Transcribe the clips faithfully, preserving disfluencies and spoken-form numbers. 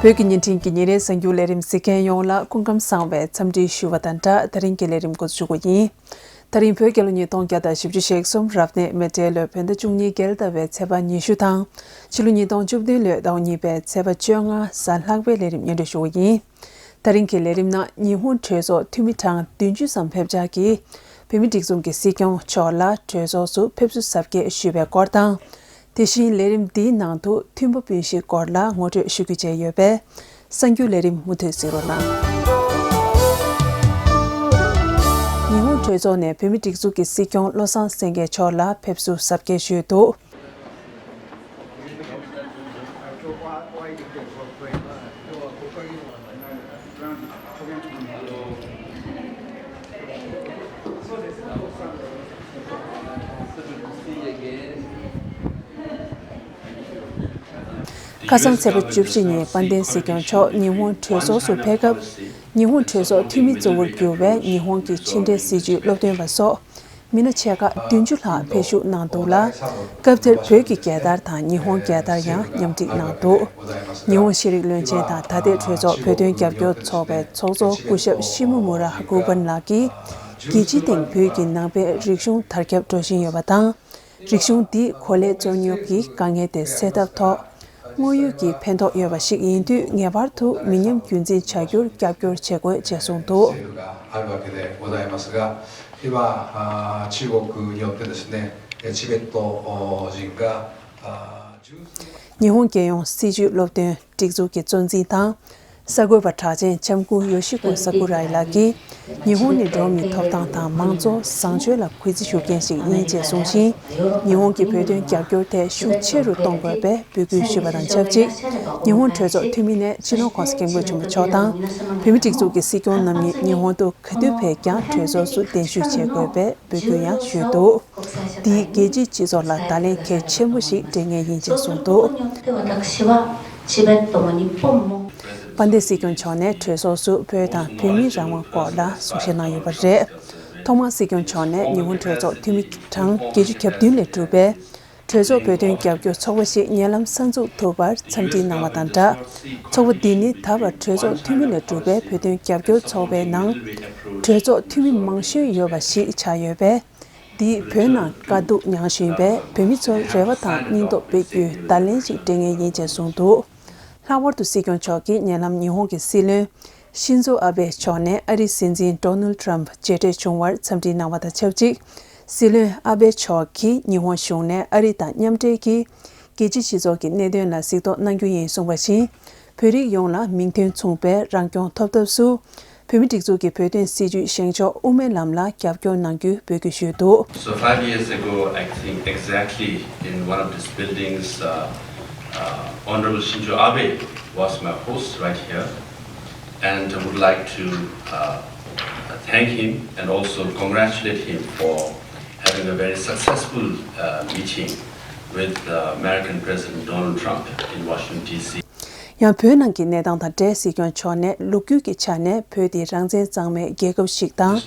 བོད་ཀྱི་བརྙན་འཕྲིན་གྱི་ཉིན་རེའི་གསར་འགྱུར་ལས་རིམ་གཟིགས་མཁན་ཡོངས་ལ་སྐུ་ཁམས་བཟང་བའི་འཚམས་འདྲི་ཞུ་བ་དང་སྦྲགས། ད་རིང་གི་ལས་རིམ་འགོ་འཛུགས་ཞུ་གི་ཡིན། ད་རིང་བོད་རྒྱལ་ལོ་ཉིས་སྟོང་བརྒྱ་དང་བཞི་བཅུ་ཞེ་གསུམ་རབ་གནས་མེ་སྤྲེལ་ལོའི་བོད་ཟླ་བཅུ་གཉིས་རྒྱལ་ཟླ་བའི་ཚེས་པ་ཉི་ཤུ་དང་། ཕྱི་ལོ་ཉིས་སྟོང་བཅུ་བདུན་ལོའི་ཟླ་བ་གཉིས་པའི་ཚེས་པ་བཅོ་ལྔ་གཟའ་ལྷག་པའི་ལས་རིམ་སྙན་སྒྲོན་ཞུ་གི་ཡིན། ད་རིང་གི་ལས་རིམ་ནང་ཉི་ཧོང་གྲོས་ཚོགས་འཐུས་མི་གྲངས་བདུན་ཅུ་ཙམ་ཕེབས་འཆར་གྱིས་བོད་མིའི་སྒྲིག་འཛུགས་ཀྱི་སྲིད་སྐྱོང་མཆོག་ལ་གྲོས་ཚོགས་སུ་ཕེབས་བསུ་གཟབ་རྒྱས་ཞུས་པའི་སྐོར་དང་། དེ་བཞིན་ལས་རིམ་འདིའི་ནང་དུ་མཐུན་པ་སྤུན་བཞིའི་སྐོར་ལ་ངོ་སྤྲོད་ཞུ་རྒྱུ་བཅས་ཡོད་པས། གསར་འགྱུར་ལས་རིམ་མུ་མཐུད་གཟིགས་རོགས་གནང་། ཉི་ཧོང་གྲོས་ཚོགས་ནས་བོད་མིའི་སྒྲིག་འཛུགས་ཀྱི་སྲིད་སྐྱོང་བློ་བཟང་སེང་གེ་མཆོག་ལ་ཕེབས་བསུ་གཟབ་རྒྱས་ཞུས་འདུག། ཁ་སང་ཚེས་པ་བཅུ་བཞི་ཉིན་དཔལ་ལྡན་སྲིད་སྐྱོང་མཆོག་ཉི་ཧོང་གྲོས་ཚོགས་སུ་ཕེབས་སྐབས། ཉི་ཧོང་གྲོས་ཚོགས་འཐུས་མི་གཙོ་བོར་གྱུར་བའི་ཉི་ཧོང་གི་ཕྱི་འབྲེལ་སྲིད་བྱུས་སློབ་སྟོན་པ་སོགས། མི་སྣ་ཆེ་ཁག་བདུན་ཅུ་ལྷག་ཕེབས་ཞུགས་གནང་འདུག་ལ། སྐབས་དེར་བོད་ཀྱི་རྒྱལ་དར་དང་ཉི་ཧོང་རྒྱལ་དར་ཡང་མཉམ་བསྒྲིགས་གནང་འདུག། ཉི་ཧོང་ཤེས་རིག་བློན་ཆེན་དང་ད་ལྟའི་གྲོས་ཚོགས་བོད་དོན་རྒྱབ་སྐྱོར་ཚོགས་པའི་ཚོགས་གཙོ་སྐུ་ཞབས་ཤི་མུ་མུ་ར་ཧ་ཀུ་བན་ལགས་ཀྱིས། རྒྱལ་སྤྱིའི་སྟེང་བོད་ཀྱི་ནང་པའི་རིག་གཞུང་དར་ཁྱབ་འགྲོ་བཞིན་ཡོད་པ་དང་། རིག་གཞུང་འདིས་གོ་ལའི་རྩོད་རྙོག་གི་དཀའ་ངལ་དེ་སེལ་ཐབས་ཐོག་དངོས་ཡོད་ཀྱི་ཕན་ཐོགས་ཡོད་པ་ཞིག་ཡིན་དུས། ངེས་པར་དུ་མི་ཉམས་རྒྱུན་འཛིན་བྱ་རྒྱུར་རྒྱབ་སྐྱོར་བྱེད་དགོས་ཅེས་གསུངས་འདུག། 制度があるわけでございますが、今、あー中国によってですね、えーチベット人が、あー十数万 ཉི་ཧོང་རྒྱལ་ཡོངས་སྲིད་བྱུས་སློབ་སྟོན་སྒྲིག་འཛུགས་ཀྱི་གཙོ་འཛིན་དང་། གསར་འགོད་པ་གྲགས་ཅན་ལྕམ་སྐུ་ཡོ་ཤི་ཀོ་ས་ཀུ་རའི་ལགས་ཀྱིས། ཉི་ཧོང་ནི་འགྲོ་བ་མིའི་ཐོབ་ཐང་དང་མང་གཙོ་བཟང་སྤྱོད་ལ་གུས་བརྩི་ཞུ་མཁན་ཞིག་ཡིན་ཅེས་གསུངས་ཤིང་། ཉི་ཧོང་གི་བོད་དོན་རྒྱབ་སྐྱོར་ཐད་ཤུགས་ཆེ་རུ་གཏོང་དགོས་པའི་འབོད་སྐུལ་ཞུས་པ་དང་ཆབས་ཅིག། ཉི་ཧོང་གྲོས་ཚོགས་འཐུས་མི་ནས་སྤྱི་ནོར་༸གོང་ས་༸སྐྱབས་མགོན་ཆེན་པོ་མཆོག་དང་། བོད་མིའི་སྒྲིག་འཛུགས་ཀྱི་སྲིད་སྐྱོང་རྣམ་གཉིས་ཉི་ཧོང་དུ་ག་དུས་ཕེབས་ཀྱང་གྲོས་ཚོགས་སུ་གདན་ཞུ་བྱེད་དགོས་པའི་འབོད་སྐུལ་ཡང་ཞུས་འདུག། འདིས་རྒྱལ་སྤྱིའི་སྤྱི་ཚོགས་ལ་བརྡ་ལན་གལ་ཆེན་པོ་ཞིག་སྤྲད་མཁན་ཡིན་ཅེས་གསུངས་འདུག། 私はチベットも日本も དཔལ་ལྡན་སྲིད་སྐྱོང་མཆོག་ནས་གྲོས་ཚོགས་སུ་བོད་དང་བོད་མིའི་རང་དབང་སྐོར་ལ་གསུང་བཤད་གནང་ཡོད་པ་རེད། ཐོག་མར་སྲིད་སྐྱོང་མཆོག་ནས་ཉི་ཧོང་གྲོས་ཚོགས་འཐུས་མི་གྲངས་བརྒྱད་ཅུ་གྱ་བདུན་ལས་གྲུབ་པའི་གྲོས་ཚོགས་བོད་དོན་རྒྱབ་སྐྱོར་ཚོགས་པ་ཞིག་ཉེ་ལམ་གསར་འཛུགས་ཐུབ་པར་འཚམས་འདྲི་གནང་བ་དང་སྦྲགས། ཚོགས་པ་འདི་ནི་ད་བར་གྲོས་ཚོགས་འཐུས་མི་ལས་གྲུབ་པའི་བོད་དོན་རྒྱབ་སྐྱོར་ཚོགས་པའི་ནང་གྲོས་ཚོགས་འཐུས་མི་མང་ཤོས་ཡོད་པ་ཞིག་ཆགས་ཡོད་པས། འདིས་བོད་ནང་དཀའ་སྡུག་མྱངས་བཞིན་པའི་བོད་མི་ཚོར་རེ་བ་དང་སྙིང་སྟོབས་སྤེལ་རྒྱུའི་བརྡ་ལན་ཞིག་སྤྲད་མཁན་ཡིན་ཅེས་གསུངས་འདུག། ལྷག་པར་དུ་སྲིད་སྐྱོང་མཆོག་གིས་ཉེ་ལམ་ཉི་ཧོང་གི་སྲིད་བློན་ཤིན་ཛོ་ཨ་བྷེ་མཆོག་ནས་ཨ་རིའི་སྲིད་འཛིན་ཌོ་ནལ་ཊྲམ་མཇལ་འཕྲད་བྱུང་བར་འཚམས་འདྲི་གནང་བ་དང་ཆབས་ཅིག། སྲིད་བློན་ཨ་བྷེ་མཆོག་གིས་ཉི་ཧོང་གཞུང་ནས་ཨ་རི་དང་མཉམ་འབྲེལ་གྱིས་རྒྱལ་སྤྱིའི་སྤྱི་ཚོགས་ཀྱི་གནད་དོན་ལ་གཟིགས་རྟོག་གནང་རྒྱུ་ཡིན་གསུངས་པ་བཞིན། བོད་རིགས་ཡོངས་ལ་མིང་དོན་མཚུངས་པའི་རང་སྐྱོང་ཐོབ་ཐབས་སུ། བོད་མིའི་སྒྲིག་འཛུགས་ཀྱི་བོད་དོན་སྲིད་བྱུས་བཞེངས་ཕྱོགས་དབུ་མའི་ལམ་ལ་རྒྱབ་སྐྱོར་གནང་རྒྱུའི་འབོད་སྐུལ་ཞུས་འདུག། So five years ago, I think exactly in one of these buildings, uh, uh, Honorable Shinzo Abe was my host right here. And I would like to, uh, thank him and also congratulate him for having a very successful, uh, meeting with, uh, American President Donald Trump in Washington, D C. ཡང་བོད་ནང་གི་གནས་སྟངས་དང་འབྲེལ་སྲིད་སྐྱོང་མཆོག་ནས་ལོ་རྒྱུས་ཀྱི་ཆ་ནས་བོད་འདི་རང་བཙན་གཙང་མའི་རྒྱལ་ཁབ་ཞིག་དང་།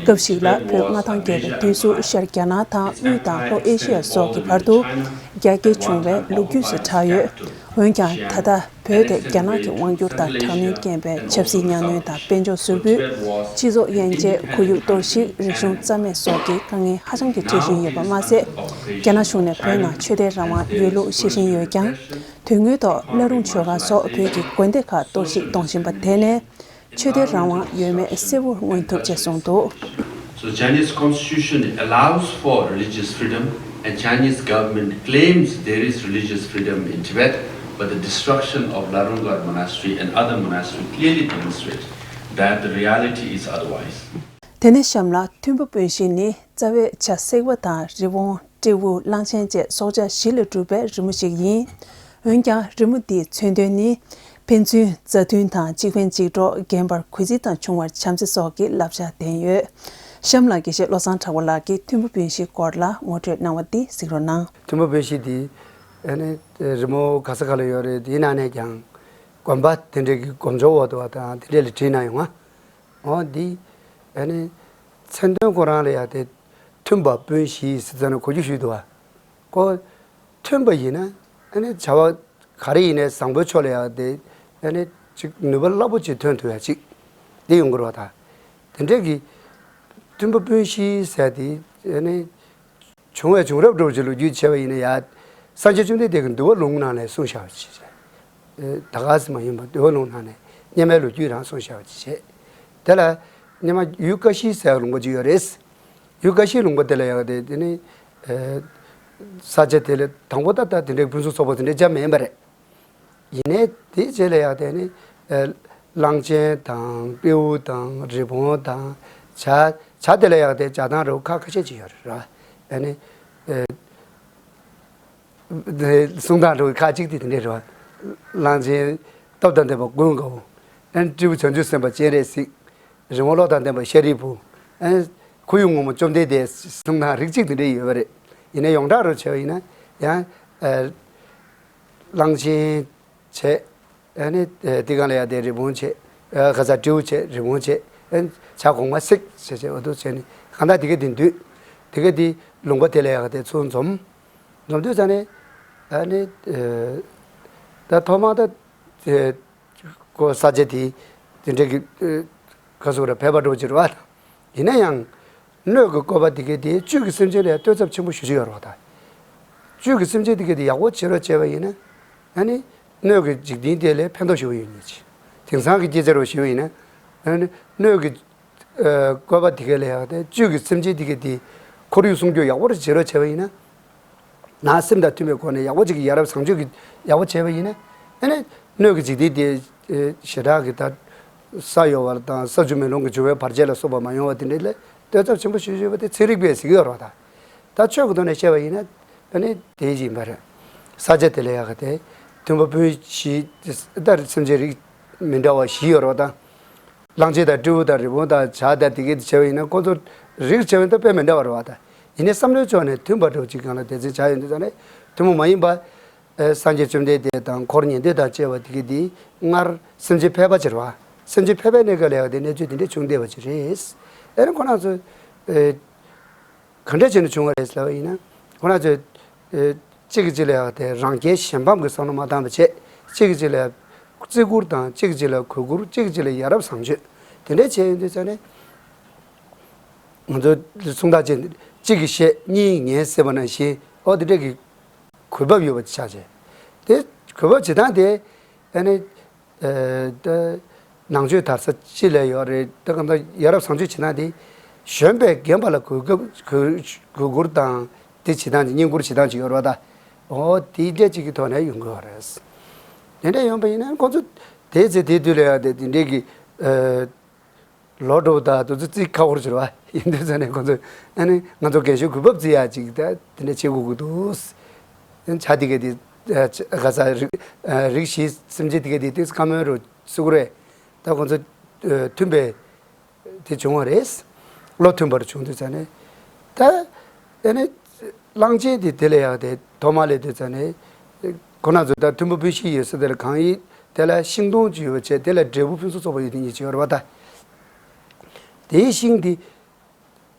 སྐབས་ཤིག་ལ་བོད་མངའ་ཐང་རྒྱས་པའི་དུས་སུ་ཤར་རྒྱ་ནག་དང་དབུས་དང་ལྷོ་ཨེ་ཤི་ཡ་སོགས་ཀྱི་བར་དུ་རྒྱ་སྐྱེད་བྱུང་བའི་ལོ་རྒྱུས་སུ་གྲགས་ཡོད། འོན་ཀྱང་ད་ལྟ་བོད་དེ་རྒྱ་ནག་གི་དབང་སྒྱུར་དང་དྲག་གནོན་རྐྱེན་པས་ཆབ་སྲིད་གཉའ་གནོན་དང་དཔལ་འབྱོར་ཟུར་ཕུད། སྤྱི་ཚོགས་དབྱེ་འབྱེད། ཁོར་ཡུག་གཏོར་བཤིག་རིག་གཞུང་རྩ་མེད་སོགས་ཀྱི་དཀའ་ངལ་ཧ་ཅང་གི་འཕྲད་བཞིན་ཡོད་པ་མ་ཟད། རྒྱ་ནག་གཞུང་ནས་བོད་ནང་ཆོས་དད་རང་དབང་ཡོད་ལུགས་བཤད་བཞིན་ཡོད་ཀྱང་། དོན་དངོས་ཐོག་བླ་རུང་ཆོལ་ཁ་སོགས་བོད་ཀྱི་དགོན་སྡེ་ཁག་གཏོར་བཤིག་གཏོང་བཞིན་པ་དེ་ནས་ཆོས་དད་རང་དབང་ཡོད་མེད་གསལ་བོར་མངོན་ཐུབ་ཅེས་གསུངས་འདུག། So Chinese constitution allows for religious freedom and Chinese government claims there is religious freedom in Tibet, but the destruction of Larunggar Monastery and other monasteries clearly demonstrate that the reality is otherwise. དེ་ནས་གཤམ་ལ་མཐུན་པ་སྤུན་བཞི་ནི་རྩ་བའི་བྱ་སྲེག་པ་དང་རི་བོང་སྤྲེའུ་གླང་ཆེན་བཅས་སྲོག་ཆགས་བཞི་ལས་གྲུབ་པའི་རི་མོ་ཞིག་ཡིན། འོན་ཀྱང་རི་མོ་འདིའི་མཚོན་དོན་ནི་ཕན་ཚུན་མཛའ་མཐུན་དང་གཅིག་ཕན་གཅིག་གྲོགས། རྒན་པར་གུས་བརྩི་དང་བྱུང་བར་བྱམས་བརྩེ་སོགས་ཀྱི་བསླབ་བྱ་ལྡན་ཡོད། གཤམ་ལ་དགེ་བཤེས་བློ་བཟང་གྲགས་པ་ལགས་ཀྱིས་མཐུན་པ་སྤུན་བཞིའི་སྐོར་ལ་ངོ་སྤྲོད་གནང་བ་འདི་གཟིགས་རོགས་གནང་། མཐུན་པ་སྤུན་བཞི་འདི་ཨ་ནི་རི་མོ་ག་ས་ག་ལ་ཡོད་རེད། དེའི་ནང་ནས་ཀྱང་དགོན་པ་དེ་འདྲའི་གི་དགོན་ཆོག་འོག་ཏུ་བ་དང་དེ་འདྲས་ལ་བྲིས་གནང་ཡོང་ང་། འོ་འདི་ཨ་ནི་མཚན་དོན་ཁོ་རང་ལ་ཡང་དེ་མཐུན་པ་སྤུན་བཞི་ཟེར་ཙམ་ནས་གོ་རྒྱུ་ཞིག་འདུག་བ། ཁོ་མཐུན་པ་ཡིན་ན་ཨ་ནི་བྱ་བ་ག་རེ་ཡིན་ནའི་བཟང་པོའི་ཕྱོགས་ལ་ཡང་དེ་ ཨ་ནི་ཅིག་ནུས་པ་རླབས་པོ་ཆེ་ཐོན་ཐུབ་ཡ་ཅིག་དེ་ཡོང་གི་རེད་བ་ད། དེ་འདྲས་ཀྱི་མཐུན་པ་སྤུན་བཞི་ཟེར་དེ་ཨ་ནི་བྱུང་བའི་བྱུང་རབས་འདྲ་བོ་ཅིག་ལོ་རྒྱུས་བྱས་པ་ཡིན་ན་ཡ། སངས་རྒྱས་བཅོམ་ལྡན་འདས་ཀྱིས་འདུལ་བ་ལུང་ནང་ནས་གསུངས་བཞག་པ་ཅིག་བྱས། ད་ག་སེ་མ་ཡིན་པ་འདུལ་བ་ལུང་ནང་ནས་སྔོན་མའི་ལོ་རྒྱུས་རང་གསུངས་བཞག་པ་ཅིག་བྱས། དེ་ལ་སྔོན་མ་ཡུལ་ཀ་ཤི་ཟེར་ཡག་ལུང་པ་ཅིག་ཡོད་རེད། ཡུལ་ཀ་ཤིའི་ལུང་པ་དེ་ལ་ཡག་དེ་དེ་ནི་ས་ཆ་དེ་ལ་དང་པོ་ད་ལྟ་དེ་འདྲའི་ཕུན་སུམ་ཚོགས་པ་དེ་འདྲའི་ཅང་མེད་པ་རེད། ཡིན་ནའི་དེའི་རྗེས་ལ་ཡག་དེ་ནི་གླང་ཆེན་དང་སྤྲེའུ་དང་རི་བོང་དང་བྱ། བྱ་དེ་ལ་ཡག་དེ་བྱ་དང་རི་བོ་ཁ་ཁ་ཤས་ཅིག་ཡོད་རེད་ར། ཨ་ནི། གསུང་སྟངས་འགྲོ་བའི་ཁ་ཅིག་དེ་དེ་འདྲས་རེད་བ། གླང་ཆེན་སྟོབས་དང་ལྡན་པ་ཀུན་དགའ་བོ། ཨན་སྤྲེའུ་བྱང་ཆུབ་སེམས་དཔའ་སྤྱན་རས་གཟིགས། རི་བོང་བློ་དང་ལྡན་པ་ཤཱ་རིའི་བུ། ཨན་ཁོར་ཡུག་སྔོན་མོ་བཅོམ་ལྡན་འདས་གསུང་སྟངས་རིགས་གཅིག་དེ་འདྲས་ཡོད་པ་རེད། ཡིན་ན་ཡོངས་གྲགས་རུ་བྱས་པ་ཡིན་ན་ཡང་། གླང་ཆེན་བྱས། ཨ་ནི་དེ་གང་ལ་ཡག་དེ་རི་བོང་བྱས། ཁ་ཚ་སྤྲེའུ་བྱས་རི་བོང་བྱས། བྱ་གོང་མ་གཟིགས་བྱས་བྱས་འོ་དུ་བྱས་ནས་གང་ལྟར་དེ་ག་དེ་འདུས། དེ་ག་དེ་ལུང་པ་དེ་ལ་ཡག་དེ་ཚུར་འཛོམས། འཛོམས་དུས་ཙ་ནས་ཨ་ནི་ད་ཐོག་མར་ད་ཁོ་ས་ཆ་དེ་དེ་འདྲའི་གི་ཁ་སུ་ར་ཕལ་པ་འགྲོ་ཅི་རུ་བ་དང་། ཡིན་ན་ཡང་། སྣོད་ཀྱི་བཀོད་པ་དེ་ག་དེ་བཅུད་ཀྱི་སེམས་ཅན་ལ་ཡང་བསྟོད་ཚབས་ཆེན་པོ་ཞེ་ཅིག་ཡོད་རེད་བ་ད། བཅུད་ཀྱི་སེམས་ཅན་དེ་ག་དེ་ཡག་པོ་བྱེད་རོགས་བྱས་པ་ཡིན་ན། ཨ་ནི་སྣོད་ཀྱི་འཇིག་རྟེན་དེ་ལ་ཕན་ཐོགས་ཞེ་པོ་ཡོད་ངེས་ཀྱི། དེང་སང་གི་སྐད་ཆ་རུ་ཞུས་པ་ཡིན་ན། ཨ་ནི་སྣོད་ཀྱི་བཀོད་པ་དེ་ག་ལ་ཡག་དེ་བཅུད་ཀྱི་སེམས་ཅན་དེ་ག་དེ་ཁོར་ཡུག་སྲུང་སྐྱོབ་ཡག་པོ་རེ་བྱེད་རོགས་བྱས་པ་ཡིན་ན། ནང་སེམས་དང་མཐུན་པའི་སྒོ་ནས་ཡག་པོ་ཅིག་ཡ་རབས་བཟང་སྤྱོད་ཀྱི་ཡག་པོ་བྱས་པ་ཡིན་ན། ཨ་ནི་སྣོད་ཀྱི་འཇིག་རྟེན་དེ་ཞེ་དྲག་གི་ད་ས་གཡོ་བ་དང་ས་ཆུ་མེ་རླུང་གི་འབྱུང་བའི་བར་ཆད་ལ་སོགས་པ་མ་ཡོང་བ་དེ་འདྲ་ལ་བསྟོད་ཚབས་ཆེན་པོ་ཞེ་ཅིག་ཡོད་པ་དེ་ཚན་རིག་པས་གཟིགས་ཡོད་རེད་བ་ད། ད་ཆོས་ཀྱི་ཐོག་ནས་བཤད་པ་ཡིན་ན་ཨ་ནི་དེ་ཡིན་པ་རེད། ས་ཆ་དེ་ལ་ཡག་ག་དེ་མཐུན་པ་སྤུན་བཞི་ལྟར་སེམས་ཅན་རིགས་མི་འདྲ་བ་བཞི་ཡོད་རེད་བ་ད། གླང་ཆེན་དང་སྤྲེའུ་དང་རི་བོང་དང་བྱ་དང་དེ་གས་དེ་བྱས་པ་ཡིན་ན་ཁོ་ཚོ་རིགས་བྱས་པ་ཡིན་ན་དཔེ་མི་འདྲ་བ་རེད་བ་ད། ཡིན་ནའི་བསམ་བློའི་ཕྱོགས་ནས་མཐུན་པ་འདྲ་བོ་ཅིག་སྒང་ལ་སྡེ་ཚན་བྱ་ཡོང་དུས་ཙང་ནས་ཐུན་མོང་མ་ཡིན་པ། ཨེ་སངས་རྒྱས་བཅོམ་ལྡན་འདས་དང་འཁོར་ཉན་ཐོས་དང་བཅས་པ་དེ་གས་དེ་སྔར་སེམས་ཅན་ཕལ་པ་ཅིག་རེད་བ། སེམས་ཅན་ཕལ་པའི་གནས་སྐབས་ལ་ཡང་དེ་གནས་ཚུལ་དེ་འདྲ་བྱུང་བསྡད་པ་ཅིག་རེད། ཨེ་ནི་ཁོ་རང་ཚོ་ཨེ། ག་འདྲ་བྱས་ནས་བྱུང་བ་རེད་ཟེར་བ་ཡིན་ན། ཁོ་རང་ཚོས་ཨེ་གཅིག་གིས་གཅིག་ལ་ཡང་དེ་རང་རྒྱལ་གཞན་ཕམ་གྱི་བསམ་བློ་མ་བཏང་བ་བྱས། གཅིག་གིས་གཅིག་ལ་བརྩི་བཀུར་དང་གཅིག་གིས་གཅིག་ལ་གུས་བཀུར། གཅིག་གིས་གཅིག་ལ་ཡ་རབས་བཟང་སྤྱོད་དེ་འདྲ་བྱས་ཡོང་དུས་ཙང་ནས། ང་ཚོ་གསུང་སྟངས་ཅན་གཅིག་གིས་བཤད་གཉིས་ངས་ཟེར་བ་ནང་བཞིན་ཨོ་དེ་འདྲ་གི་གུས་བབ་ཡོད་པ་ཆགས་བྱས། དེ་གུས་བབ་བྱེད་སྟངས་དེ་ཨ་ནི། ཨེ་ད་ནང་ཆོས་དར་ས་ཅི་ལ་ཡོད་རེད། ད་གང་ལྟར་ཡ་རབས་བཟང་སྤྱོད་བྱེད་སྟངས་དེ་གཞོན་པས་རྒན་པ་ལ་གུས་སྐབས་གུས་གུས་བཀུར་དང་དེ་བྱེད་སྟངས་ཀྱི་བསྙེན་བཀུར་བྱེད་སྟངས་ཅིག་ཡོད་རེད་བ་ད། འོ་དེ་འདྲ་ཅིག་གི་ཐོག་ནས་ཡོང་གི་ཡོད་རེད། དེ་འདྲ་ཡོང་པ་ཡིན་ན་ཁོང་ཚོ་དེ་ཚེ་དེ་དུས་ལ་ཡང་དེ་དེ་འདྲའི་གི་ཨེ། ལོ་འགྲོ་བ་དང་དུས་ཚོད་རྩིས་ཁག་པོ་ཅིག་རེད་བ། ཡིན་དུས་ཙང་ནས་ཁོང་ཚོས་ཨ་ནི་ང་ཚོ་རྒན་གཞོན་གུས་བབ་བརྩི་ཡག་ཅིག་ད་དེ་འདྲ་བྱེད་དགོས་ཀྱི་འདུག་བྱ་དེ་ག་དེ་ག་ས་རིགས་རིགས་བཞིའི་སེམས་ཅན་དེ་ག་དེ་དུས་ཁ་མོན་རུ་སུ་གུ་རེད། ད་ཁོང་ཚོ་མཐུན་པའི་དེ་བྱུང་བ་རེད། བློ་མཐུན་པར་བྱུང་དུས་ཙང་ནས་ད་ཨ་ནི། གླང་ཆེན་དེ་དེ་ལ་ཡག་དེ་ཐོག་མ་ལས་དུས་ཙང་ནས། ཁོ་རང་ཚོ་ད་མཐུན་པ་སྤུན་བཞི་ཡོད་ས་དེ་ལ་གང་ཡིན་དེ་ལ་ཤིང་སྡོང་ཅིག་ཡོད་པ་བྱས་དེ་ལ་འབྲས་བུ་ཕུན་སུམ་ཚོགས་པ་ཡོད་དེ་ཉིད་ཅིག་ཡོད་རེད་བ་ད། དེའི་ཤིང་དེ་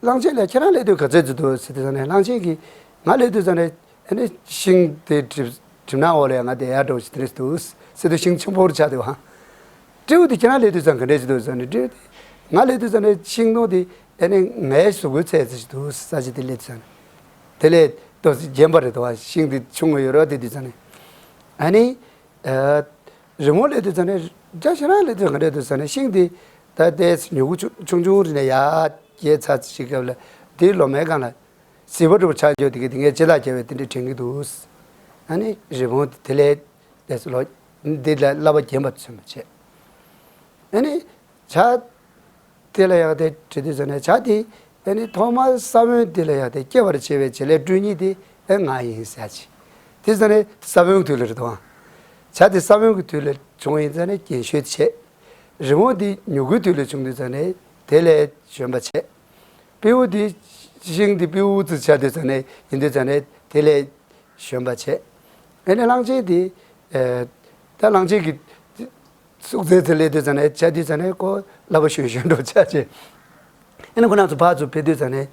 གླང་ཆེན་ལ་ཁྱེད་རང་སླེབས་དུས་ག་ཚོད་ཅིག་འདུག་ཟེར་དུས་ཙང་ནས་གླང་ཆེན་གྱིས་ང་སླེབས་དུས་ཙང་ནས་ཨ་ནི་ཤིང་དེ་གྲིབ་གྲིབ་ནག་འོག་ལ་ང་བསྡད་ཡག་འདྲ་བོ་ཞིག་དེ་འདྲ་ཞིག་འདུག་ཟེར་དུས་ཤིང་ཆེན་པོ་རུ་ཆགས་འདུག་ཨང་། སྤྲེའུ་དེ་ཁྱེད་རང་སླེབས་དུས་ཙང་ག་འདྲ་ཞིག་འདུག་ཟེར་ནས་སྤྲེའུ་དེ་ང་སླེབས་དུས་ཙང་ནས་ཤིང་སྡོང་དེ། ཨ་ནི་ངའི་གཟུགས་པོའི་ཚད་ཙམ་ཞིག་འདུག་ས་ཆ་དེ་སླེབས་ཙང་། དེ་ལས་ཏོག་ཙམ་རྒྱན་པ་རེད་དོ། ཤིང་དེ་ཆུང་ངུ་ཡོད་རེད་བ། དེ་དུས་ཙང་ནས། ཨ་ནི། ཨ། རི་མོ་སླེབས་དུས་ཙང་ནས་རྒྱ་ཞེ་དྲག་སླེབས་དུས་ག་འདྲ་འདུག་ཟེར་ན་ཤིང་དེ་ད་ལྟའི་མྱུ་གུ་ཆུང་ཆུང་ཆུང་རེད་ནས་ཡར་རྒྱས་ཚར་ཅིག་སྐབས་ལ་དེའི་ལོ་མའི་སྒང་ལ་སེར་པོ་འདྲ་པོ་ཆགས་ཡོད་དེ་གི་དེ་ངས་ལྕེ་ལ་བརྒྱབ་པའི་དེ་འདྲ་དྲན་གྱི་འདུག་ཨ་ནི་རི་མོ་དེ་ལས་དེ་ལོ་འདི་ལ་བསླབ་པ་རྒྱན་པ་མཚོན་པ་བྱས། ཨ་ནི། བྱ། དེ་ལ་ཡག་དེ་བྲིས་དུས་ཙང་ནས་བྱ་དེ་ཨ་ནི་ཐོག་མར་ས་བོན་དེ་ལ་ཡག་དེ་སྐྱེ་བར་བྱེད་པའི་བྱེད་ལས་སྤྲུལ་ཉིད་དེ་ཨེ་ང་ཡིན་ཟེར་ཅིག་དེ་ཙང་ནས་ས་བོན་གྱི་དུས་ལ་རེད་དོ། བྱ་དེ་ས་བོན་གྱི་དུས་ལ་བྱུང་ཡིན་ཙང་ནས་རྒྱན་ཤོས་བྱས། རི་མོ་དེ་མྱུ་གུའི་དུས་ལ་བྱུང་དུས་ཙང་ནས་དེ་ལས་གཞོན་པ་བྱས། སྤྲེའུ་དེ་ཤིང་དེ་སྤྲེའུ་ཙི་ཆགས་དུས་ཙང་ནས་ཡིན་དུས་ཙང་ནས་དེ་ལས་གཞོན་པ་བྱས། ཨེ་ནས་གླང་ཆེན་དེ་ཨེ་ད་གླང་ཆེན་གྱི། སུག་ཙེ་ཙེ་སླེབས་དུས་ཙང་ནས་བྱ་དུས་ཙང་ནས་ཁོ་ལབ་པ་ཞོན་ཞོན་འགྲོ་ཆ་ཆེ། ཨ་ནི་ཁོ་རང་ཚོ་ཕར་ཚུར་ཕེབས་དུས་ཙང་ནས།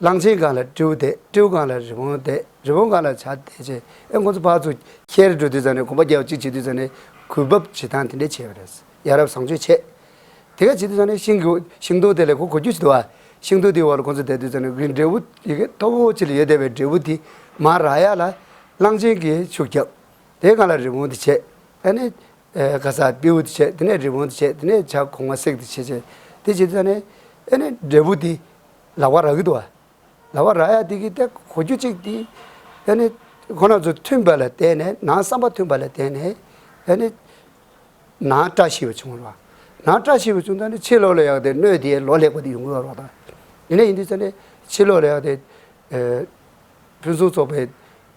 ཨེ། གླང་ཆེན་སྒང་ལ་སྤྲེའུ་བསྡད། སྤྲེའུ་སྒང་ལ་རི་བོང་བསྡད། རི་བོང་སྒང་ལ་བྱ་བསྡད་བྱས། ཨེ་ཁོང་ཚོ་ཕར་ཚུར་འཁྱེར་འགྲོ་དུས་ཙང་ནས། གོམ་པ་རྒྱག་གཅིག་བྱེད་དུས་ཙང་ནས་གུས་བབ་བྱེད་སྟངས་དེ་འདྲས་བྱས་པ་རེད། ཡ་རབས་བཟང་སྤྱོད་བྱས། དེ་ག་བྱེད་དུས་ཙང་ནས་ཤིང་གི་ཤིང་སྡོང་དེ་ལ་ཁོ་གོ་རྒྱུ་ཞིག་འདུག་བ། ཤིང་སྡོང་དེའི་འོག་ལ་ཁོང་ཚོ་བསྡད་དུས་ཙང་ནས་གི་འབྲས་བུ་ཡི་གེ་མཐོ་པོ་ཅིག་ལ་ཡོད་བསྡད་པའི་འབྲས་བུ་དེ་མར་རག་ཡ་ལ་གླང་ཆེན་གྱིས་ཤུགས་བརྒྱབ། དེའི་སྒང་ལ་རི་བོང་དེ་བྱས། ཨ་ནི། ཨེ་ག་ས་སྤྲེའུ་དེ་བྱས། དེ་ནས་རི་བོང་དེ་བྱས། དེ་ནས་བྱ་གོང་མ་སྲེག་དེ་བྱས་བྱས། དེ་བྱེད་དུས་ཙང་ནས་ཨ་ནི་འབྲས་བུ་དེ་ལག་པ་རག་གི་འདུག་བ། ལག་པ་རག་ཡ་དེ་གི་དེ་གོ་རྒྱུ་གཅིག་དེ། ཨ་ནི་ཁོ་རང་ཚོ་མཐུན་པ་ལ་བརྟེན་ནས། ནང་བསམ་པ་མཐུན་པ་ལ་བརྟེན་ནས། ཨ་ནི་ནང་བཀྲ་ཤིས་པ་བྱུང་བ་རེད་བ། ནང་བཀྲ་ཤིས་པ་བྱུང་ཙང་ནས་ཕྱི་ལོགས་ལ་ཡག་དེ་གནོད་དེ་ལོ་ལེགས་པ་དེ་ཡོང་གི་ཡོད་རེད་བ། ད་ཡིན་ན་ཡིན་དུས་ཙང་ནས་ཕྱི་ལོགས་ལ་ཡག་དེ། ཨེ་ཕུན་སུམ་ཚོགས་པའི་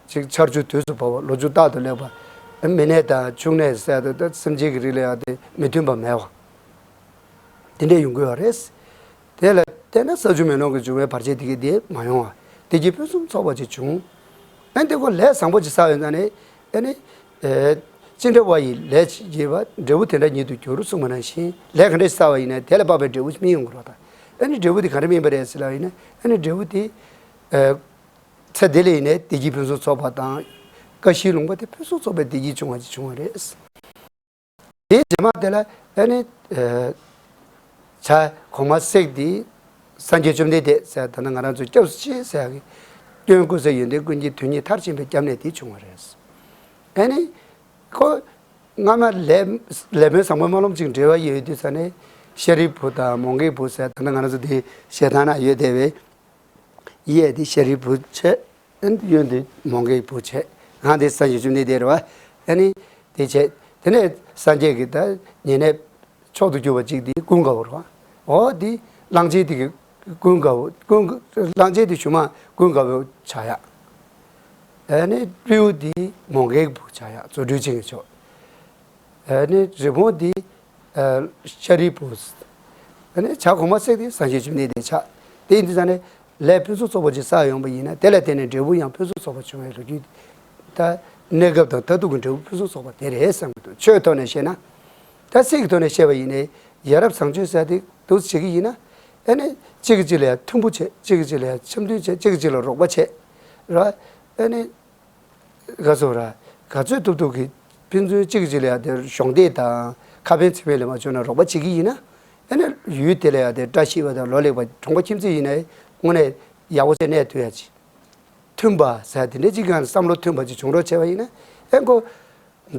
ཅིག་ཆར་ཆུ་དུས་སུ་བབས་པ། ལོ་ཕྱུགས་རྟག་ཏུ་ལེགས་པ། མི་ནད་དང་ཕྱུགས་ནད་ཟེར་ཡ་དེ། ད་སེམས་ཅན་གྱི་རིགས་ལ་ཡག་དེ་མི་མཐུན་པ་མེད་པ། དེ་འདྲས་ཡོང་གི་ཡོད་རེད། དེ་ལ་བརྟེན་ན་ས་ཆུ་མེ་རླུང་གིས་བྱུང་བའི་བར་ཆད་དེ་གི་དེ་མ་ཡོང་བ། བདེ་སྐྱིད་ཕུན་སུམ་ཚོགས་པ་ཅིག་བྱུང་། ཨ་ནི་དེ་ཁོ་ལས་བཟང་པོ་ཅིག་བསགས་ཡོད་ཙང་ནས། ཨ་ནི། ཨེ་ཅི་འདྲ་བ་ཡི་ལས་བགྱིས་པ་འབྲས་བུ་དེ་འདྲ་ཉིད་དུ་འགྱུར་གསུངས་པ་ནང་བཞིན། ལས་ག་འདྲ་ཞིག་བསགས་པ་ཡིན་ན་དེ་ལ་དཔག་པའི་འབྲས་བུ་སྨིན་ཡོང་གི་རེད་བ། ད་ཨ་ནི་འབྲས་བུ་དེ་ག་འདྲ་སྨིན་པ་རེད་ཟེར་ལབ་པ་ཡིན་ན། ཨ་ནི་འབྲས་བུ་དེ། ཨེ་ཚེ་འདི་ལ་ཡིན་ནའི་བདེ་སྐྱིད་ཕུན་སུམ་ཚོགས་པ་དང་། ཀ་ཤིའི་ལུང་པ་དེ་ཕུན་སུམ་ཚོགས་པའི་བདེ་སྐྱིད་བྱུང་བ་ཅིག་བྱུང་བ་རེད། དེའི་རྗེས་མ་དེ་ལ་ཨ་ནི། ཨེ་བྱ་གོང་མ་སྲེག་དེ་སངས་རྒྱས་བཅོམ་ལྡན་འདས་ཟེར། ད་ལྟ་ང་རང་ཚོ་སྐྱབས་སུ་མཆི་ཟེར་ཡག་གི། སྐྱོན་ཀུན་ཟད་ཡོན་ཏན་ཀུན་གྱི། དོན་གཉིས་མཐར་ཕྱིན་པའི་སྐྱབས་གནས་དེ་བྱུང་བ་རེད། ཨ་ནི་ཁོ་སྔ་མ་ལས་ལས་སྨོན་བཟང་པོ་སྨོན་ལམ་ཅིག་འབྲེལ་བ་ཡོད་དུས་ཙང་ནས་ཤཱ་རིའི་བུ་དང་མོའུ་འགལ་བུ་ཟེར། ད་ལྟ་ང་རང་ཚོ་དེ་ཞལ་ཐང་ན་ཡོད་བསྡད་པའི། གཡས་དེ་ཤཱ་རིའི་བུ་བྱས། གཡོན་དེ་མོའུ་འགལ་བུ་བྱས། གང་དེ་སངས་རྒྱས་བཅོམ་ལྡན་འདས་རེད་བ། ཨ་ནི་དེ་བྱས། དེ་ནས་སངས་རྒྱས་ཀྱི་ད་ཉེ་གནས་མཆོག་ཏུ་གྱུར་པ་གཅིག་དེ་ཀུན་དགའ་བོ་རེད་བ། འོ་དེ་གླང་ཆེན་དེ་གི་ཀུན་དགའ་བོ། ཀུན་གླང་ཆེན་དེ་གཞུག་མ་ཀུན་དགའ་བོ་ཆགས་ཡག། ཨ་ནི་སྤྲེའུ་དེ་མོའུ་འགལ་བུ་ཆགས་ཡག། རྫུ་འཕྲུལ་ཅན་གྱི་མཆོག། ཨ་ནི་རི་བོང་དེ་ཨ་ཤཱ་རིའི་བུ། ཨ་ནི་བྱ་གོང་མ་སྲེག་དེ་སངས་རྒྱས་བཅོམ་ལྡན་འདས་ཆགས། དེ་ཡིན་དུས་ཙང་ནས་ལས་ཕུན་སུམ་ཚོགས་པ་ཅིག་བསགས་ཡོང་བ་ཡིན་ན། དེ་ལ་བརྟེན་ནས་འབྲས་བུ་ཡང་ཕུན་སུམ་ཚོགས་པ་བྱུང་བའི་ལོ་རྒྱུས། ད་གནས་སྐབས་དང་མཐར་ཐུག་གི་འབྲས་བུ་ཕུན་སུམ་ཚོགས་པ་དེ་རེད་བསམ་གྱི་འདུག། ཆོས་ཐོག་ནས་བཤད་ན། ད་སྲིད་ཀྱི་ཐོག་ནས་བཤད་པ་ཡིན་ནའི་ཡ་རབས་བཟང་སྤྱོད་ཟེར་དེ་འདུག་བྱེད་ཀྱི་ཡིན་ན། ཨ་ནི་གཅིག་གིས་གཅིག་ལ་ཡང་མཐུན་པོ་བྱེད། གཅིག་གིས་གཅིག་ལ་ཡང་འཆམ་མཐུན་བྱེད། གཅིག་གིས་གཅིག་ལ་རོགས་པ་བྱེད། ར། ཨ་ནི། ག་ཚོད་ར། ག་ཚོད་ཐུབ་ཐུབ་ཀྱིས་ཕན་ཚུན་གཅིག་གིས་གཅིག་ལ་ཡང་དེ་གཞོགས་འདེགས་དང་ཁ་ཕན་ཚིག་ཕན་ལ་མ་བྱུང་ན་རོགས་པ་བྱེད་ཀྱི་ཡིན་ན། ཨ་ནི་ཡུལ་དེ་ལ་ཡང་དེ་བཀྲ་ཤིས་པ་དང་ལོ་ལེགས་པ། གྲོང་པ་ཁྱིམ་མཚེས་ཡིན་ནའི་དངོས་གནས་ཡག་པོ་བྱས་གནས་ཐུབ་ཡ་ཅིག། མཐུན་པ་ཟེར་དེ་འདྲའི་གཅིག་གང་བསམ་བློ་མཐུན་པ་ཅིག་བྱུང་རོགས་བྱས་པ་ཡིན་ན། ཨེ་ཁོ་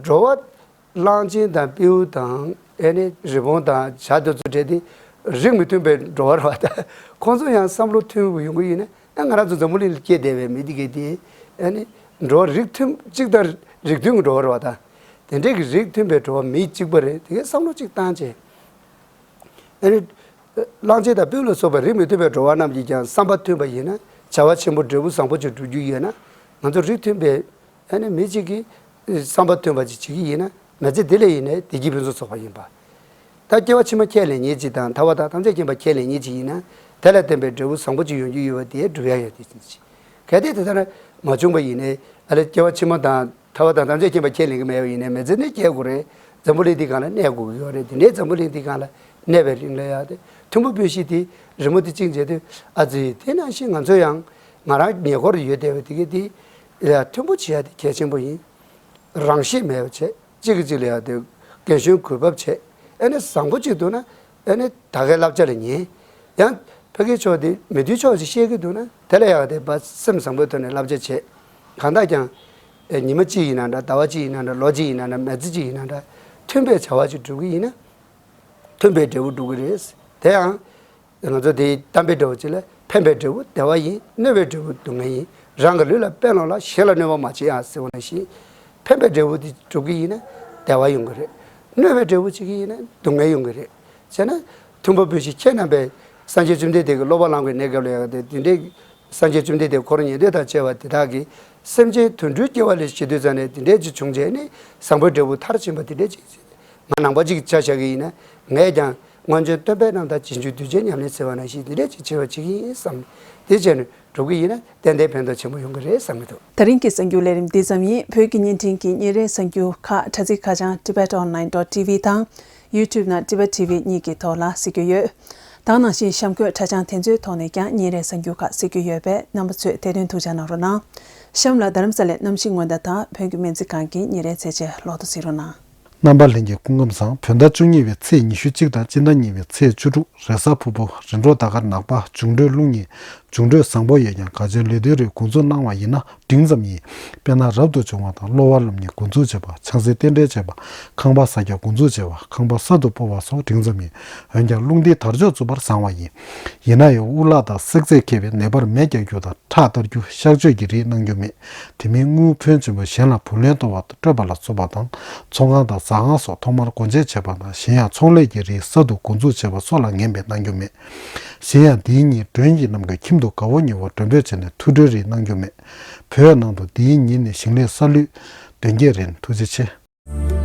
འགྲོ་བ་གླང་ཆེན་དང་སྤྲེའུ་དང་། ཨེ་ནི་རི་བོང་དང་བྱ་དེ་ཚོ་གྲས་དེ་རིགས་མི་མཐུན་པའི་འགྲོ་བ་རེད་བ། ད་ཁོང་ཚོ་ཡང་བསམ་བློ་མཐུན་པོ་ཡོང་གི་ཡིན་ན། ཨ་ང་རང་ཚོ་འཛམ་བུ་གླིང་ལ་སྐྱེས་བསྡད་པའི་མི་དེ་གས་དེ། ཨ་ནི་འགྲོ་བ་རིགས་མཐུན་གཅིག་དང་རིགས་མཐུན་གྱི་འགྲོ་བ་རེད་བ། ད་དེ་འདྲའི་གི་རིགས་མཐུན་པའི་འགྲོ་བ་མི་གཅིག་པ་རེད། དེ་གས་བསམ་བློ་གཅིག་བཏང་བྱས། ཨ་ནི་གླང་ཆེན་དང་སྤྲེའུ་ལ་སོགས་པའི་རིགས་མི་མཐུན་པའི་འགྲོ་བ་རྣམས་ཀྱིས་ཀྱང་བསམ་པ་མཐུན་པ་ཡིན་ན། བྱ་བ་ཆེན་པོ་འབྲས་བུ་བཟང་པོ་ཅིག་སྒྲུབ་རྒྱུ་ཡོད་ན། ང་ཚོ་རིགས་མཐུན་པའི་ཨ་ནི་མི་གཅིག་གིས་བསམ་པ་མཐུན་པ་ཅིག་བྱེད་ཀྱི་ཡིན་ན། མི་ཚེ་འདི་ལ་ཡིན་ནའི་བདེ་སྐྱིད་ཕུན་སུམ་ཚོགས་པ་ཡིན་པ། ད་སྐྱེ་བ་ཕྱི་མ་ཁས་ལེན་མཁན་ཅིག་དང་། ཐར་པ་དང་ཐམས་ཅད་མཁྱེན་པ་ཁས་ལེན་མཁན་ཅིག་ཡིན་ན། དེ་ལ་བརྟེན་པའི་འབྲས་བུ་བཟང་པོ་ཅིག་ཡོང་རྒྱུ་ཡོད་པ་དེ་སྒྲུབ་ཡ་ཡོད་དེ་ཅིག། གལ་ཏེ་དེ་ལྟར་མ་བྱུང་བ་ཡིན་ནའི། ཨ་ལས་སྐྱེ་བ་ཕྱི་མ་དང་ཐར་པ་དང་ཐམས་ཅད་མཁྱེན་པ་ཁས་ལེན་གྱི་མེད་པ་ཡིན་ནའི། མི་ཚེ་འདི་སྐྱེལ་དགོས་རེད། འཛམ་བུ་གླིང་འདི་སྒང་ལ་གནས་དགོས་ཀྱི་ཡོད་རེད། དེ་འདྲའི་འཛམ་བུ་གླིང་འདི་སྒང་ལ་གནས་པའི་རིང་ལ་ཡང་དེ་མཐུན་པོ་སྤུན་བཞི་དེ། རི་མོ་དེ་བཅིངས་བྱས་དུས། ཨ་ཙི། དེ་ནང་བཞིན་ང་ཚོ་ཡང་ང་རང་ཉེ་འཁོར་ཡོད་བསྡད་པ་དེ་གས་དེ་ལ་མཐུན་པོ་བྱེད་ཡ་དེ་གལ་ཆེན་པོ་ཡིན། རང་ཤེད་མེད་པ་བྱས། གཅིག་གིས་གཅིག་ལ་ཡང་དེ་རྒན་གཞོན་གུས་བབ་བྱས། ཨ་ནི་བཟང་པོ་གཅིག་འདུག་ན། ཨ་ནི་ད་གའི་བསླབ་བྱ་ལ་ཉན། ཡང་ཕ་གིའི་ཕྱོགས་དེ་མི་མཐུན་ཕྱོགས་ཅིག་བཤད་ཀྱི་འདུག་ན། དེ་ལ་ཡང་དེ་ཕར་སེམས་བཟང་པོའི་ཐོག་ནས་བསླབ་བྱ་བྱེད། གང་ལྟར་ཀྱང་། ཨེ་ཉི་མ་གཅིག་ཡིན་ན་འདྲ། ཟླ་བ་གཅིག་ཡིན་ན་འདྲ། ལོ་གཅིག་ཡིན་ན་འདྲ། མི་ཚེ་གཅིག་ཡིན་ན་འདྲ། མཐུན་པའི་བྱ་བ་ཅིག་སྒྲུབ་ཀྱི་ཡིན་ན། མཐུན་པའི་འབྲས་བུ་སྒྲུབ་ཀྱི་རེད། དེ་ཡང་། ང་ཚོ་དེའི་གཏམ་དཔེ་འདྲ་བོ་ཅིག་ལ། ཕན་པའི་འབྲས་བུ་བདེ་བ་ཡིན། གནོད་པའི་འབྲས་བུ་སྡུག་བསྔལ་ཡིན། རང་གི་ལུས་ལ་ཕན་ལོང་ལ། གཞན་ལ་གནོད་པ་མ་བྱེད་ཨ་ཟེར་བ་ནང་བཞིན། ཕན་པའི་འབྲས་བུ་དེ་སྒྲུབ་ཀྱི་ཡིན་ན་བདེ་བ་ཡོང་གི་རེད། གནོད་པའི་འབྲས་བུ་བྱེད་ཀྱི་ཡིན་ན་སྡུག་བསྔལ་ཡོང་གི་རེད། བྱས་ན། མཐུན་པ་སྤུན་བཞི་ཁྱེད་རྣམ་པས་སངས་རྒྱས་བཅོམ་ལྡན་འདས་ཀྱིས་སློབ་པ་བླང་བའི་གནས་སྐབས་ལ་ཡང་དེ་དེ་འདྲའི། སངས་རྒྱས་བཅོམ་ལྡན་འདས་འཁོར་ཉན་ཐོས་དང་བཅས་པ་དེ་དག་གིས་སེམས་ཅན་དུད་འགྲོའི་སྐྱེ་བ་ལ་སྐྱེ་དུས་ཙམ་ནས་དེ་འདྲའི་ཅིག་བྱུང་བྱས་ནས་བཟང་པོའི་འབྲས་བུ་མཐར་ཕྱིན་པ་དེ་འདྲའི་ཅིག། ང་ནང་པ་ཅིག་ཆ་བཞག་གི་ཡིན་ན། ངས་ཀྱང་སྔོན་བྱོན་སྟོན་པའི་རྣམ་ཐར། རྗེས་འཇུག་གདུལ་བྱའི་ཉམས་ལེན་ཟེར་བ་ནང་བཞིན་དེ་འདྲའི་ཅིག་བྱེད་པ་བྱེད་ཀྱི་ཡིན་བསམ། དེ་བྱས་ནས་སྒྲུབ་ཀྱི་ཡིན་ན་ཏན་ཏན་ཕན་ཐོགས་ཆེན་པོ་ཡོང་གི་རེད་བསམ་གྱི་འདུག། ད་རིང་གི་གསར་འགྱུར་ལས་རིམ་འདི་ཙམ་ཡིན། བོད་ཀྱི་བརྙན་འཕྲིན་གྱི་ཉིན་རེའི་གསར་འགྱུར་ཁག་དྲ་ཚིགས་ཁ་བྱང་tibet online dot tv དང་YouTube ནང་Tibet T V གཉིས་ཀྱི་ཐོག་ལ་གཟིགས་རྒྱུ་ཡོད། ད་ག་ནང་བཞིན་གཤམ་འཁོད་ཁྲ་ཆང་དེ་ཚོའི་ཐོག་ནས་ཀྱང་ཉིན་རེའི་གསར་འགྱུར་ཁག་གཟིགས་རྒྱུ་ཡོད་པས། རྣམ་པ་ཚོས་དེ་དོན་ཐུགས་འཇགས་གནང་རོགས་གནང་། གཤམ་ལ་རྡ་རམ་ས་ལའི་གནམ་གཤིས་སྔོན་བརྡ་དང་བོད་ཀྱི་སྨན་རྩིས་ཁང་གི་ཉིན་རེའི་ཚེས་ཆའི་ལོ་ཐོ་གཟིགས་རོགས་གནང་། རྣམ་པ་ལྷན་རྒྱས་སྐུ་ཁམས་བཟང་། བོད་ཟླ་བཅུ་གཉིས་པའི་ཚེས་ཉི་ཤུ་གཅིག་དང་སྤྱི་ཟླ་གཉིས་པའི་ཚེས་བཅུ་དྲུག་རེས་གཟའ་ཕུར་བུ། རིམ་གྲོ་ཟླ་སྐར་ནག་པ། འབྱུང་འཕྲོད་རླུང་ཉི། འབྱུང་འཕྲོད་བཟང་པོ་ཡོད་ཀྱང་ག་ཅན་ལས་དོན་རིགས་འགོ་འཛུགས་གནང་བ་ཡིན་ན་འབྲིང་ཙམ་ཡིན། དཔེར་ན་རབ་ཏུ་བྱུང་བ་དང་གློ་བ་སློབ་གཉེར་འགོ་འཛུགས་བྱེད་པ། ཆང་སའི་རྟེན་འབྲེལ་བྱེད་པ། ཁང་པ་གསར་རྒྱག་འགོ་འཛུགས་བྱེད་པ། ཁང་པ་གསར་དུ་སྤོ་བ་སོགས་འབྲིང་ཙམ་ཡིན། འོན་ཀྱང་རླུང་རྟའི་དར་ལྕོག་བཙུགས་པར་བཟང་བ་ཡིན། ཡིན་ན་ཡང་དབུ་ལག་དང་བསྲེག་རྫས་འཁེལ་བའི་ནད་པར་མེ་རྒྱག་རྒྱུ་དང་ཁྲག་གཏར་རྒྱུ། གཤག་བཅོས་ཀྱི་རིགས་གནང་རྒྱུ་མེད། དེ་མིན་དངུལ་ཕོན་ཆེན་པོ་གཞན་ལ་བུ་ལོན་གཏོང་བ་དང་སྤྲོད་པ་ལ་སོགས་པ་དང་ཚོང་ཁང་དང་ཟ་ཁང་སོགས་ཐོག་མར་སྒོ་འབྱེད་བྱེད་པ་དང་། གཞན་ཡང་ཚོང་ལས་ཀྱི་རིགས་གསར་དུ་འགོ་འཛུགས་བྱེད་པ་སོགས་ལ་ངན་པའི་གནང་རྒྱུ་མེད། གཞན་ཡང་འདིའི་ཉིན་མགྲོན་གྱི་རྣམས་ཀྱི་ཁྱིམ་དུ་དགའ་བོ་ཉེ་བོ་མགྲོན་འབོད་བྱས་ནས་ཐུགས་སྤྲོའི་རིགས་གནང་རྒྱུ་མེད། བོད་ནང་དུ་འདིའི་ཉིན་ནི་ཞིང་ལས་ས་ལུད་དོན་རྐྱེན་རིགས་ཐུགས་རྗེ་ཆེ།